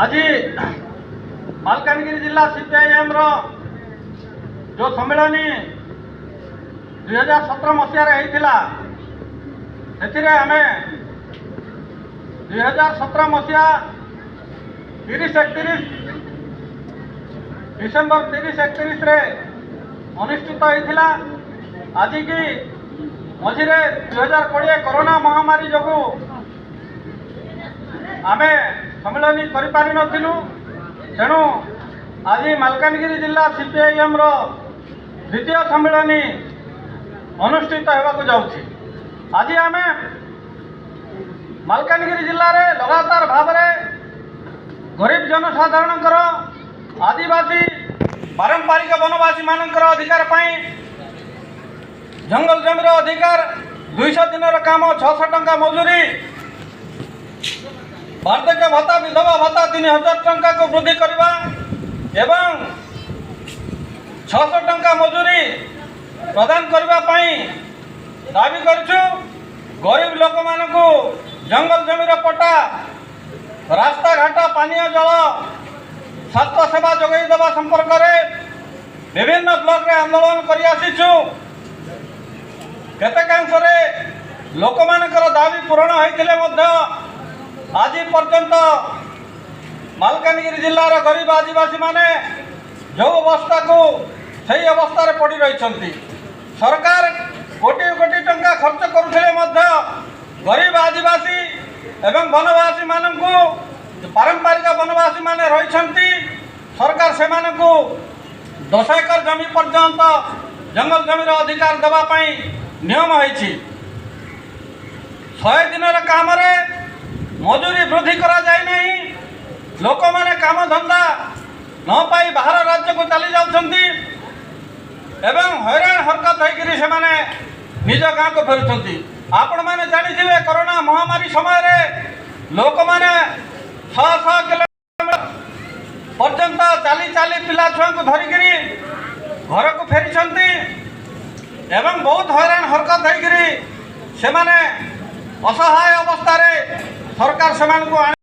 ଆଜି ମାଲକାନଗିରି ଜିଲ୍ଲା ସିପିଆଇଏମ୍ର ଯେଉଁ ସମ୍ମିଳନୀ 2017 ମସିହାରେ ହେଇଥିଲା, ସେଥିରେ ଆମେ 2017 ମସିହା 30 31 ଡିସେମ୍ବର 30 31ରେ ଅନୁଷ୍ଠିତ ହେଇଥିଲା। ଆଜିକି ମଝିରେ 2020 କରୋନା ମହାମାରୀ ଯୋଗୁଁ ଆମେ ସମ୍ମିଳନୀ କରିପାରିନଥିଲୁ। ତେଣୁ ଆଜି ମାଲକାନଗିରି ଜିଲ୍ଲା ସିପିଆଇଏମ୍ର ଦ୍ୱିତୀୟ ସମ୍ମିଳନୀ ଅନୁଷ୍ଠିତ ହେବାକୁ ଯାଉଛି। ଆଜି ଆମେ ମାଲକାନଗିରି ଜିଲ୍ଲାରେ ଲଗାତାର ଭାବରେ ଗରିବ ଜନସାଧାରଣଙ୍କର, ଆଦିବାସୀ ପାରମ୍ପରିକ ବନବାସୀମାନଙ୍କର ଅଧିକାର ପାଇଁ, ଜଙ୍ଗଲ ଜମିର ଅଧିକାର, 200 ଦିନର କାମ 600 ଟଙ୍କା ମଜୁରୀ, ବାର୍ଦ୍ଧକ୍ୟ ଭତ୍ତା, ବିଧବା ଭତ୍ତା 3000 ଟଙ୍କାକୁ ବୃଦ୍ଧି କରିବା ଏବଂ 600 ଟଙ୍କା ମଜୁରୀ ପ୍ରଦାନ କରିବା ପାଇଁ ଦାବି କରିଛୁ। ଗରିବ ଲୋକମାନଙ୍କୁ ଜଙ୍ଗଲ ଜମିର ପଟ୍ଟା, ରାସ୍ତାଘାଟ, ପାନୀୟ ଜଳ, ସ୍ୱାସ୍ଥ୍ୟ ସେବା ଯୋଗାଇ ଦେବା ସମ୍ପର୍କରେ ବିଭିନ୍ନ ବ୍ଲକରେ ଆନ୍ଦୋଳନ କରି ଆସିଛୁ। କେତେକାଂଶରେ ଲୋକମାନଙ୍କର ଦାବି ପୂରଣ ହୋଇଥିଲେ ମଧ୍ୟ ଆଜି ପର୍ଯ୍ୟନ୍ତ ମାଲକାନଗିରି ଜିଲ୍ଲାର ଗରିବ ଆଦିବାସୀମାନେ ଯେଉଁ ଅବସ୍ଥାକୁ ସେହି ଅବସ୍ଥାରେ ପଡ଼ି ରହିଛନ୍ତି। ସରକାର କୋଟି କୋଟି ଟଙ୍କା ଖର୍ଚ୍ଚ କରୁଥିଲେ ମଧ୍ୟ ଗରିବ ଆଦିବାସୀ ଏବଂ ବନବାସୀମାନଙ୍କୁ, ପାରମ୍ପରିକ ବନବାସୀମାନେ ରହିଛନ୍ତି, ସରକାର ସେମାନଙ୍କୁ 10 ଏକର ଜମି ପର୍ଯ୍ୟନ୍ତ ଜଙ୍ଗଲ ଜମିର ଅଧିକାର ଦେବା ପାଇଁ ନିୟମ ହେଇଛି। 100 ଦିନର କାମରେ ମଜୁରୀ ବୃଦ୍ଧି କରାଯାଇ ନାହିଁ। ଲୋକମାନେ କାମଧନ୍ଦା ନ ପାଇ ବାହାର ରାଜ୍ୟକୁ ଚାଲି ଯାଉଛନ୍ତି ଏବଂ ହଇରାଣ ହରକତ ହୋଇକରି ସେମାନେ ନିଜ ଗାଁକୁ ଫେରୁଛନ୍ତି। ଆପଣମାନେ ଜାଣିଥିବେ, କରୋନା ମହାମାରୀ ସମୟରେ ଲୋକମାନେ ଶହ ଶହ କିଲୋମିଟର ପର୍ଯ୍ୟନ୍ତ ଚାଲି ଚାଲି ପିଲା ଛୁଆଙ୍କୁ ଧରିକିରି ଘରକୁ ଫେରିଛନ୍ତି ଏବଂ ବହୁତ ହଇରାଣ ହରକତ ହୋଇକରି ସେମାନେ ଅସହାୟ ଅବସ୍ଥାରେ ସରକାର ସେମାନଙ୍କୁ ଆଣି